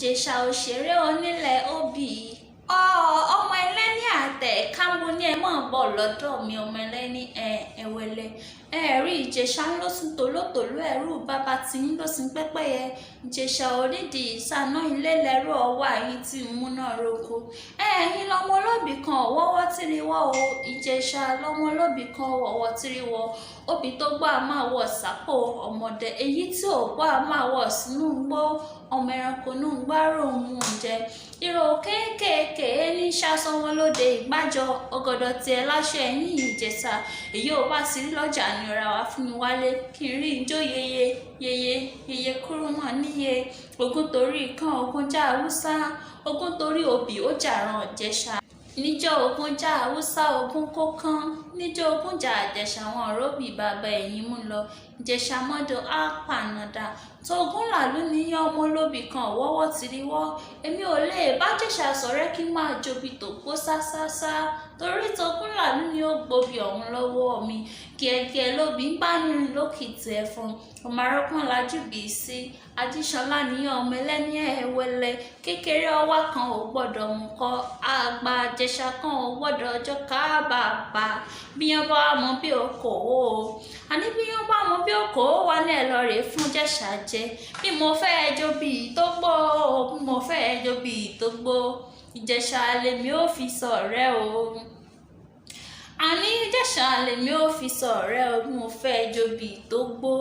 Ìjẹ̀ṣà òṣèré onílẹ̀ òbí ọmọ ẹlẹ́ni àtẹ kámo ní ẹ mọ̀ bọ̀ lọ́dọ̀ mi, ọmọ ẹlẹ́ni ẹ̀wẹ̀lẹ̀ ẹ rí. Ìjẹ̀ṣà ń lọ sùn tòlótòló, ẹ̀rù bàbá tí ń lọ sùn pẹ́pẹ́yẹ. Ìjẹ̀ṣà onídìí ìsáná ilé lẹ́rù ọwọ́ àyín tí ń múná roko. Ẹ̀yin lọmọ olóbì kan ọ̀wọ́wọ́ tìrìwọ́ o. Ìjẹ̀ṣà lọmọ olóbì kan ọ̀wọ́wọ́ tìrìwọ́. Obì tó gbọ́ a máa wọ̀ sápò ọmọdé, èyí tí ò gbọ́ a máa wọ̀ sínú igbó. Ọmọ ẹranko nù ń gbárò mú oúnjẹ ìrò kéékèèké ní sásán wọn lóde ìgbàjọ ọgọdọ tiẹ̀ láṣọ. Ẹ̀yìn Ìjẹ̀ṣà, èyí ò bá sí rí lọ́jà ní ọ̀rá wá fún mi wálé kí n rí ijó yeye yeye yeye kúrú mọ́ níye. Ogún torí kan ogún já Haúsá, ogún torí obì ó jàrán Ìjẹ̀ṣà. Níjọ́ ogún já Haúsá, ogún kó kán. Níjọ́ ogún já Ìjẹ̀ṣà, wọn rọ́bì bàbá ẹ̀yìn mú lọ. Ìjẹ̀ṣà mọ́dọ̀ á pànàdà tógún làlú níyàn, ọmọ olóbì kan ọ̀wọ́wọ́ tìrìwọ́. Èmi ò lè bá Jẹ̀ṣà sọ̀rẹ́ kí n máa jobi tó gbó ṣáṣáṣá, torí tógún làlú ni ó gbòbí ọ̀hún lọ́wọ́ mi. Kíẹ̀kíẹ̀ lóbi ń bá nírìn lókìtì ẹ̀fọn. Ọmọ arákùnrin lajú bíi sí Ajíṣọlá níyàn, ọmọ ẹlẹ́ni ẹ̀wẹ̀lẹ̀. Kékeré ọwá kan ò gbọ́dọ̀ mú kọ́, àgbà Ìjẹ̀ṣà kan ò gbọ́dọ̀ ọjọ́ kábàbà. Bí wọ́n bá mọ bí okòó, àní bí wọ́n bá mọ bí okòó wà ní ẹ̀ lọ rèé fún Jẹ̀ṣà jẹ. Bí mo fẹ́ jobi tó gbó, bí mo fẹ́ jobi tó gbó, Ìjẹ̀ṣà lèmi ò fi ṣọ̀rẹ́ o. Àní Ìjẹ̀ṣà lèmi ò fi ṣọ̀rẹ́ o, bí mo fẹ́ jobi tó gbó.